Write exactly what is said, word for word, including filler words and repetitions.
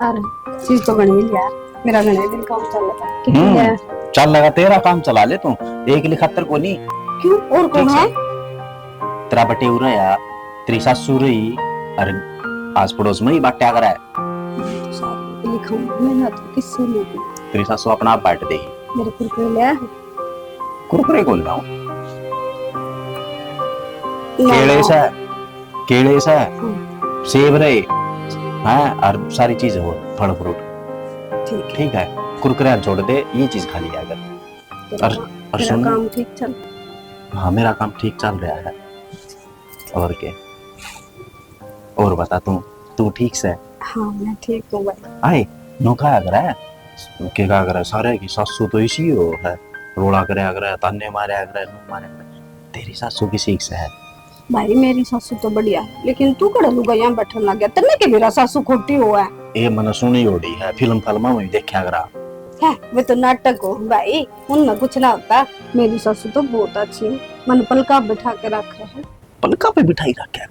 और चीज तो घणी लिया, मेरा घणे दिन काम चल रहा। कितनी हम्म, है? चल लगा, तेरा काम चला ले तू, एक लिए खातर को नहीं। क्यों, और कौन ठीक है? तेरा बटेवरा है, तेरी सासू रही, और आस पड़ोस में ही बांटा करा है। सारी लिखाऊं मैं ना, तो किससे नहीं। तेरी सासू अपना आप बांट देगी। मेरे कुरकुरे ले आ। कुरकुरे को लाऊं? केले से, केले से, हम्म। सेब रहे, हैं, और सारी चीज हो, फल फ्रूट। ठीक है। ठीक है, कुरकुरे छोड़ दे, ये चीज खा लिया कर। और, और सुन, काम ठीक चल? हाँ, मेरा काम ठीक चल रहा है। और क्या? और बता तू, तू ठीक से? हाँ, मैं ठीक हूँ भाई। आए, नो कहा करे, के कहा करे, सारे की सासू तो इसी हो है, रोला करया करे, ताने मारया करे, नो मारया करे। तेरी सासू किसी से है? भाई, मेरी सासू तो बढ़िया है, लेकिन तू कड़े लुगा यहाँ बैठन लग गया, तन्ने के मेरा सासू खोटी हुआ है? ये मने सुनी ओड़ी है, फिल्म फिल्मा में देखा करा। है, वे तो नाटक हो भाई, उनमें कुछ ना होता। मेरी सासू तो बहुत अच्छी है, मन पलका बिठा के रखे है। पलका पे बिठाई रखे है?